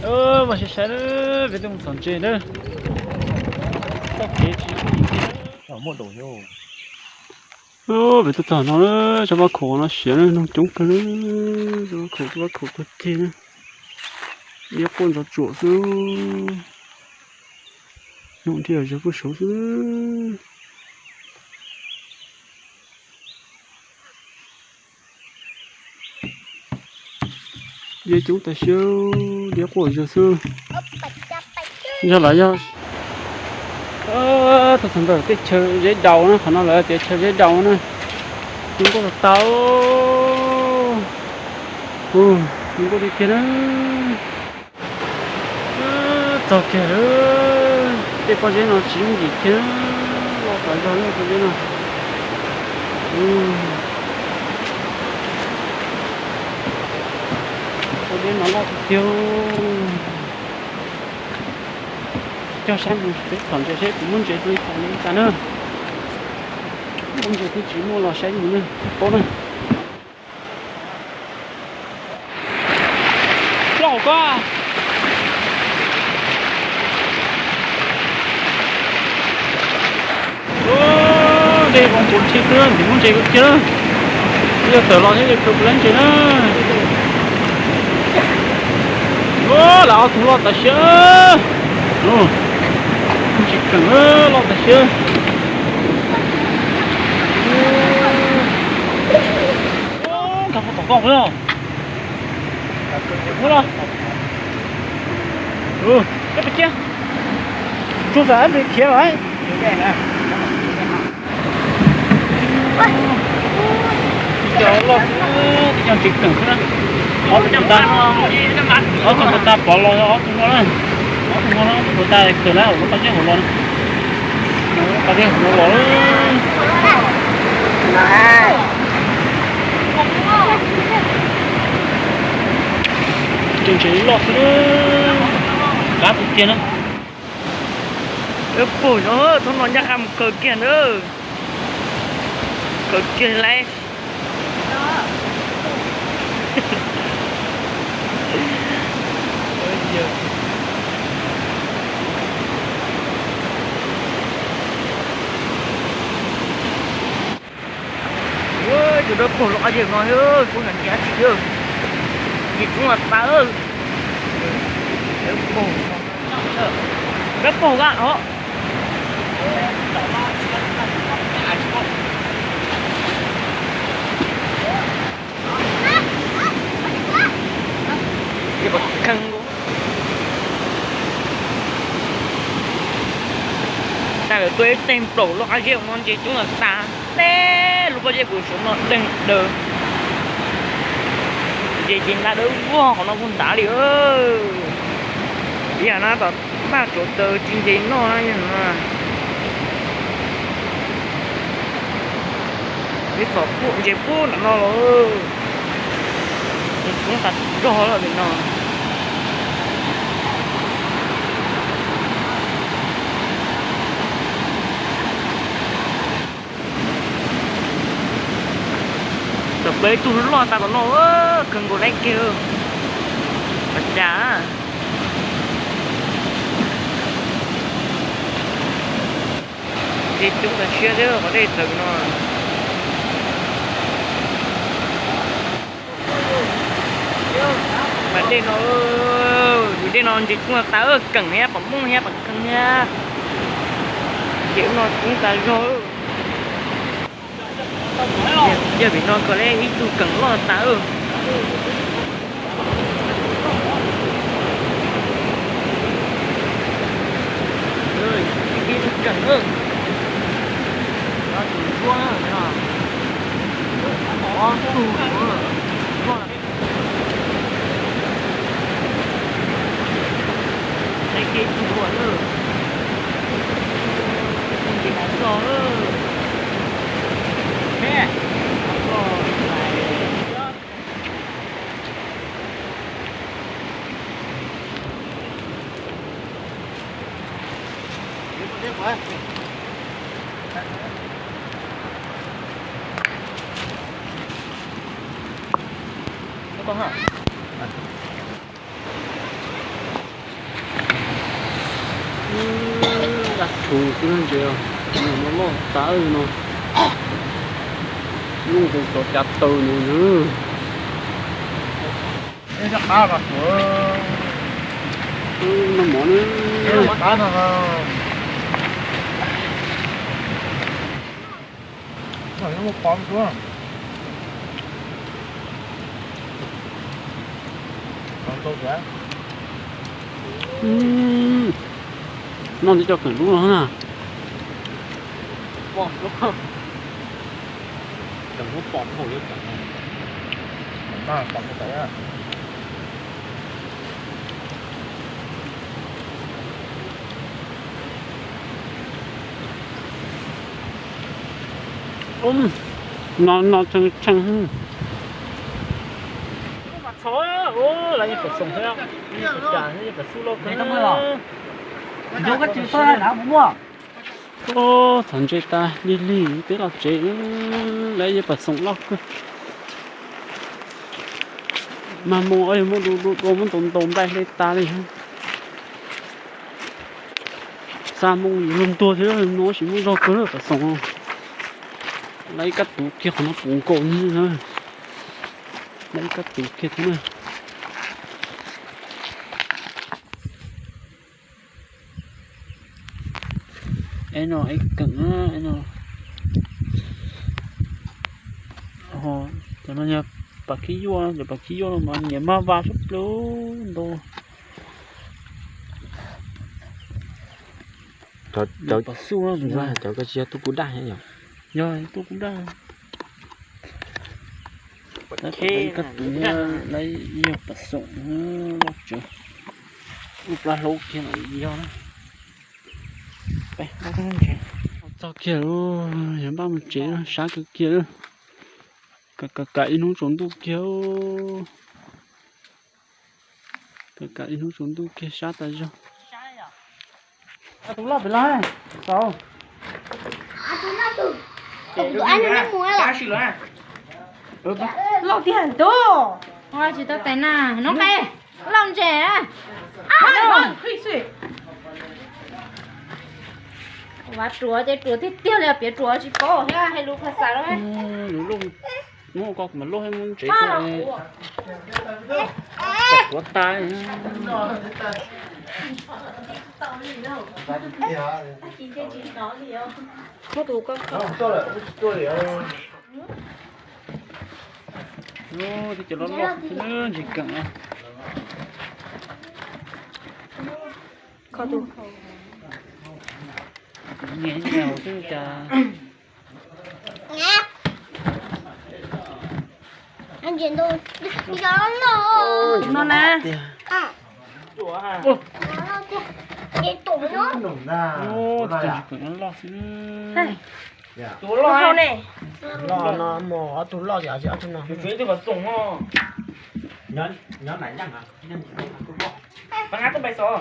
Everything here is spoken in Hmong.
Mas saib saib, peb tuaj mus txhom ntses na. Txoj kev tsis muaj dim kiag. Peb tuaj txog no, cov vaj khaum no siav na, noog coob kawg, cov vaj khaum, cov vaj khaum tuag ceg na. Liab quaj ntxhov tsuam xwb. Noog nrhiav zog puag saud xwb. Liab coob tas siab, liab quaj zog xwb. Yog lawv yog tuaj txog ntawm tej chaw zeb daus na, qhov no lawv tias chaw zeb daus na. Zoo nkauj tas tas, zoo nkauj tiag tiag na. Txog kiag lawm, tej pob zeb no tsis yooj yim kiag, loj tas zog lawm pob zeb no. Pob zeb no loj tiag tiag. Cog saib mus peb txhom ntses seb puas muaj ntses li cas li cas na. Muaj ntses twb tsis muaj los saib mus na, tsis paub na. Loj koj. Dej vov npuv nthi xwb, ntim muaj ntses kiag. Yog tawm los thiab yog khaws puas laib ntses na. Lawv ob tug loj tas siab. Ntses keem loj tas siab. Nkag puag tom koj os. Ua los. Koj pes kiag. Tsuag tam ib pliag khiav los. Tib co loj xwb, tib co ntses keem xwb na. Ob tug puas tas, ob tug puas tas pov los ob tug no na. Ob tug no na, ob tug puas tas kawg na, lub qab zeb hauv los na. Qab zeb hauv los los. Cov ntses loj xwb, qab tiag tiag na. Pog, thaum no ncaj qha mus khaws kiag na. Khaws kiag lauj. Ua, tus dawb paug loj qab zeb no, kuv nyiam ntses dab tsi, ntses tub mas tas. Dawb paug, dawb paug koj os. Tag lawm tuaj ib teg nplaum loj qab zeb no ntses coob tas tas, teb lub pob zeb kuv suav no deeg daws. Ntses ces nta dawb vog qhov no puag nrad li. Ib yam no tom tag tsuav taws tsis nce noj na. Peb txhom ntses puag nram no los, ntses coob tas zog lawm pem no. Txawm peb tug loj tas los no, kawg nkaus laib kiag. Ua cas ntses coob tas siab thiab qhov dej txawv no. Mas dej no, tus dej no ntses coob tas, keem thiab pom mooj thiab pom kheej thiab. Ces ub no coob tas zog. Yog vim no kom lawv ib tug keem loj tas. Keem, tus ntsuab no, ob tug ntsuab. Saib kiag ib tug dua lawm. Ib tug nce tas zog lawm. Saib kiag ib tug lais. Tshuv xwb ntses, no loj tas no. Lub nqus tov cav taw no. Noj mov na. Noj ntawm cov kawm lub no na. No no tshee tshee. Lawv yeej pom xoom thiab, cas yeej pom xub loj kawg. Txhom ntses tas lig lig peb los tsev, lawv yeej pom xoom loj kawg. Mag moo ob yog muab du du dua muab ntaus ntaus nplaig hle tas li. Xa moo yuav luag ntuag thiab no tsis muaj zog kawg pom xoom. Lawv ib kab tuv kiag qhov no puv nkaus na. Lawv ib kab tuv kiag thiab na. Es no es keem na, es no. Cov no yog pas khib yuaj, cov pas khib yuaj no mas nyiam mag vas sab plaws ntau. Cov pas xub no, cov ko tsis yog tub kub daj yom? Yog tub kub daj. Lawv yog pas xoom loj tsawv, ub plab hlaub kiag los yog na. Txog kiag lawm, yog npaj mus tsev, sab kawg kiag lawm. Kam kam ib hnub tsaus ntuj kiag. Kam kam ib hnub tsaus ntuj kiag sab tas zog. Tus loj pem los, Saud. Loj tiag tus. Tsis tau tais na, hnub qe, loj ntses. Vas ruam ces ruam tiag tiag li, piav ruam tsis paub thiab, hais lus phas xas lawm. Lub, hnub ko mas loj heev, muab ntsev kuav tas. Ub, cov loj loj xwb, ntses keem na. Nyias nyias xwb cas. No na. Ub, cov ntses keem no loj xwb. Tus loj hau ne. Loj no mus ob tug loj ces ob tug no. Tsuav ib tug pas xoom os. Nyob nyob nais yeej. Pas nqa tub pais xov.